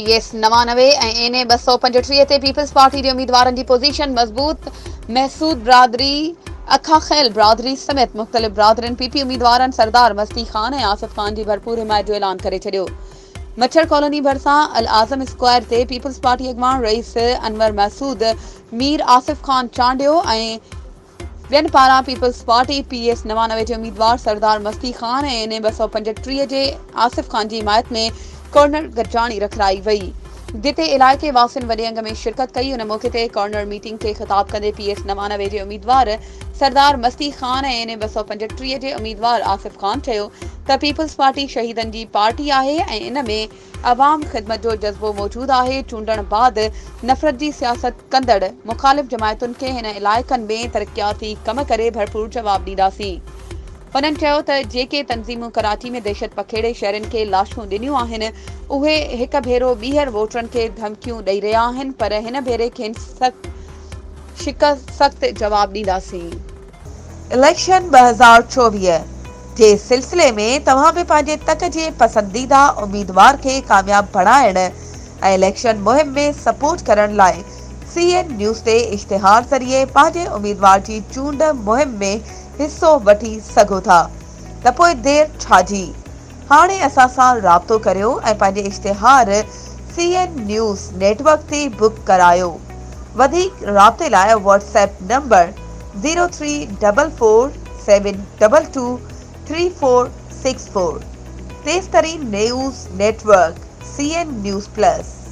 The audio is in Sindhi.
پي ايس 99 ۽ اين اي 235 تي پيپلز پارٽي جي اميدوارن جي پوزيشن مضبوط، محسود برادري، اکاخيل برادري سميت مختلف برادرين پي پي اميدوارن سردار مستي خان ۽ آصف خان جي ڀرپور حمايت جو اعلان ڪري ڇڏيو. مڇر ڪالوني ڀرسان الاعظم اسڪوائر تي پيپلز پارٽي اڳواڻ رئيس انور محسود، مير آصف خان چانڊيو ۽ ٻين پاران پيپلز پارٽي پي ايس 99 جي اميدوار سردار مستي خان ۽ اين اي 235 جي آصف خان جي حمايت ۾ ڪارنر گڏجاڻي رکرائي وئي جتي علائقي واسين وڏي انگ ۾ شرڪت ڪئي ان موقعي تي ڪارنر ميٽنگ کي خطاب ڪندي پي ايس 99 جي اميدوار سردار مستي خان ۽ اين اي 235 جي اميدوار آصف خان چيو ته پيپلز پارٽي شهيدن جي پارٽي آهي ۽ ان ۾ عوام خدمت جو جذبو موجود آهي، چونڊڻ بعد نفرت جي سياست ڪندڙ مخالف جماعتن کي هن علائقن ۾ ترقياتي ڪم ڪري ڀرپور جواب ڏينداسين. هنن چيو ته جيڪي تنظيمون ڪراچي ۾ دهشت پکيڙي شهرين کي لاشون ڏنيون آهن اهي هڪ ڀيرو ٻيهر ووٽرن کي ڌمڪيون ڏئي رهيا آهن پر هن ڀيري کين سخت شڪست سخت جواب ڏينداسين. اليڪشن 2024 جي سلسلي ۾ توهان به پنهنجي تڪ جي پسنديده اميدوار کي ڪامياب بڻائڻ ۽ اليڪشن مهم ۾ سپورٽ ڪرڻ لاء سي اين نيوز تي اشتهار ذريعي پنهنجي اميدوار جي چونڊ مهم ۾ حصو وٺي سگهو ٿا ته پوء دير ڇا جي هاڻي اسان سان رابطو ڪريو ۽ پنهنجي اشتهار سي اين نيوز نيٽ ورڪ تي بڪ ڪرايو. وڌيڪ رابطي لاء Whats app number zero three double four seven double two three four six four. تيز ترين news network C N news plus.